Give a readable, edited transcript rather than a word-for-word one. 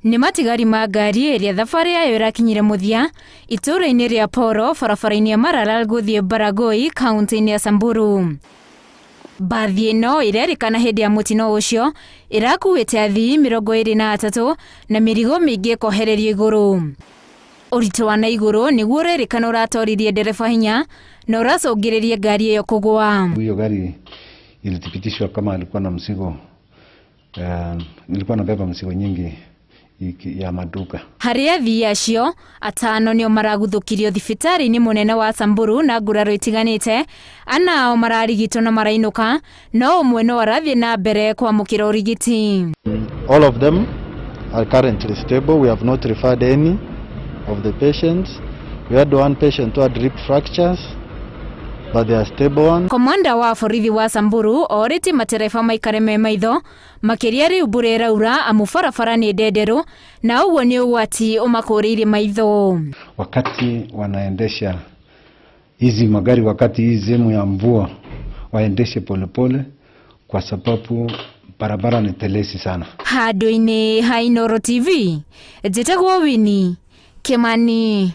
Nĩ matigari ma ngari ĩrĩa thabarĩ yayo ĩrakinyire mũthia itũũra-inĩ rĩa Poro barabara-inĩ ya Maralal gũthiĩ Baragoi kaunti-inĩ ya Samburu. Mbathi ĩno ĩrerĩkana hĩndĩ ya mũtino ũcio ĩrakuĩte athii 23 na mĩrigo mĩingĩ ĩkohererio igũrũ. Ũritũ wa na igũrũ nĩguo ũrerĩkana ũratoririe ndereba hinya na ũracũngĩrĩria ngari ĩyo kũgũa. Hiyo gari ilithibitishwa kama alikuwa na mzigo nilikuwa nabeba mzigo nyingi ya maduka. Harĩ athii acio atano nĩo maraguthũkirio thibitarĩ-inĩ mũnene wa Samburu na nguraro itiganĩte, ana ao mararigitwo na marainũka, no ũmwe no arathiĩ na mbere kwamũkĩra ũrigiti. All of them are currently stable. We have not referred any of the patients. We had one patient who had rib fractures, but they are stable ones. Komanda wa borithi wa Samburu orĩtie matereba maikare me maitho makĩria rĩu mbura ĩraura amu barabara nĩ ndenderũ na ũguo nĩ ũgwati ũmakũrĩire maitho. Wakati wanaendesha hizi magari, wakati hii sehemu ya mvua, waendeshe polepole kwa sababu barabara ni telezi sana. Handũ-inĩ ha Inooro TV, njĩtagwo Winnie Kimani.